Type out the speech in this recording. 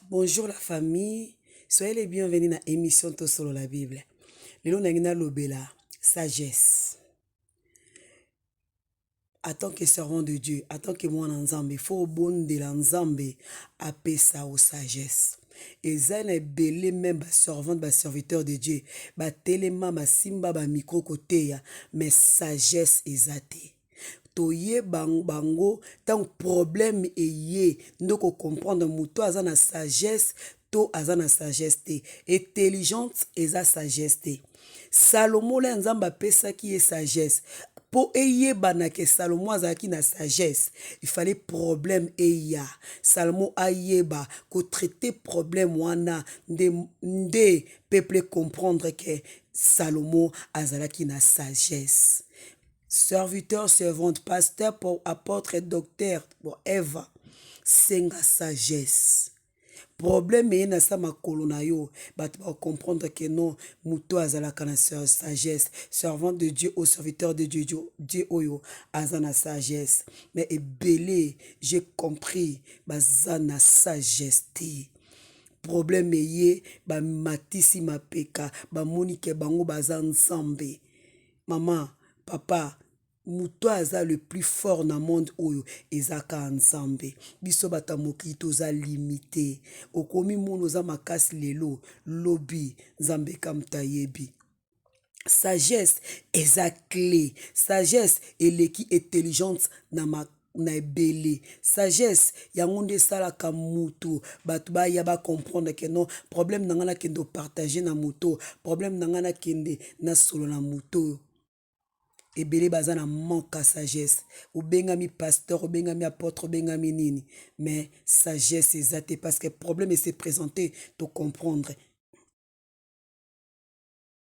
Bonjour la famille, soyez les bienvenus na émission Tosolo la Bible. Lelo nangi nalobela sagesse. En tant que servant de Dieu, en tant que mwana Nzambe, faut obondela Nzambe apesa yo sagesse. Eza na ebele même ba servante, ba serviteur de Dieu, batelema basimba ba micro koteya, mais sagesse eza te. Toyeba bango ntango problème eye nde kocomprendre moto aza na sagesse to aza na sagesse te. Intelligente eza sagesse te. Salomo la Nzambe apesaki ye sagesse mpo eyebana ke Salomo azalaki na sagesse, il fallait problème eya, Salomo ayeba kotraite problème wana nde peuple comprendre ke Salomo azalaki na sagesse. Serviteur, servante, pasteur, apôtre, docteur, bon, Eva, senga sagesse. Problème eye na sa makolo na yo, bato bacomprendre ke non, moto azalaka na sagesse, servante de Dieu ou serviteur de Dieu, Dieu oyo aza na sagesse. Mais ebele, j'ai compris, baza na sagesse te. Problème eye, bamatisi mapeka, bamoni ke bango baza Nzambe. Mama, papa, moto aza le plus fort na monde oyo eza kaka Nzambe. Biso bato ya mokili toza limité. Okomi mona oza makasi lelo, lobi Nzambe ka moto ayebi. Sagesse eza clé. Sagesse eleki intelligente na ebele. Sagesse yango nde esalaka mutu bato baya bacomprendre ke non, problème na ngai nakende opartage na moto, problème na ngai nakende nasolo na moto. Ebele baza na manque ya sagesse. Obengami pasteur, obengami apôtre, obengami nini, mais sagesse eza te parce que problème ese présenter, to comprendre.